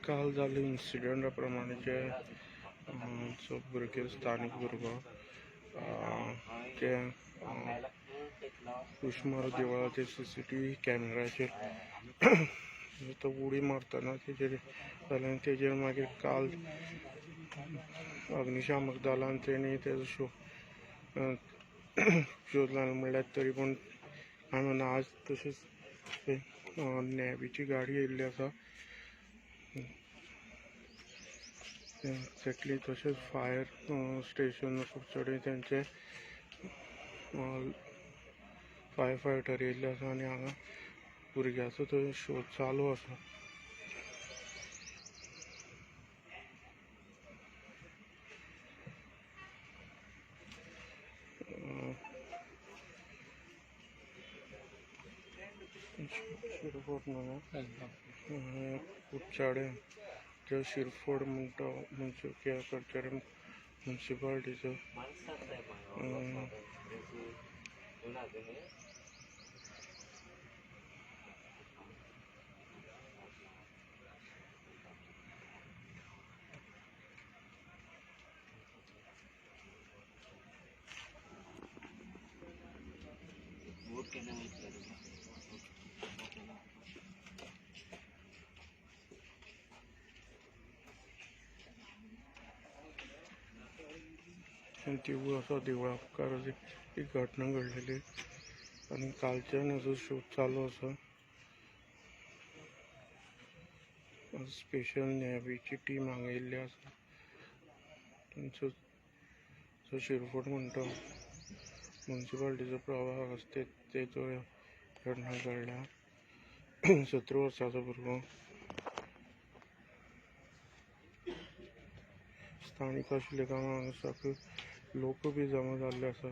काल जाल्ले इन्सिडंटा प्रमाणे जे जो भुरगे स्थानीक भुरगो ते कुशमार देवळाचे CCTV कॅमेराचेर तो उडी मारतना तेजेर जालें आनी तेजेर मागीर काल अग्निशामक दलान तेणी तेजो शोध लायलो म्हणल्यार तरी पूण कांय म्हणना. आज तशेंच नेवीची गाडी येयल्ली आसा एक्जेक्टली. तशेंच फायर स्टेशन कुडचडे तेंचे फायर फायटर येयल्ले आसा आनी हांगा भुरग्याचो थंय शोध चालू आसा. शिरफोड न्हू कुडचडे जो शिरफोड म्हणटा म्हणचे कुडचडे मुन्सिपालिटीचो देवूळ आसा. देवळा मुखार एक घटना घडलेली आनी कालच्यान हेजो शोध चालू आसा. स्पेशल नेवीची टीम हांगा येयल्ली आसा. तांचो जो शिरफोड म्हणटा मुन्सिपालिटीचो प्रभाग आसा तेचो घटना घडल्या. 17 वर्साचो भुरगो स्थानीक आशिल्ले कारणान हांगा सगळे लोक बी जमा जाल्ले आसा.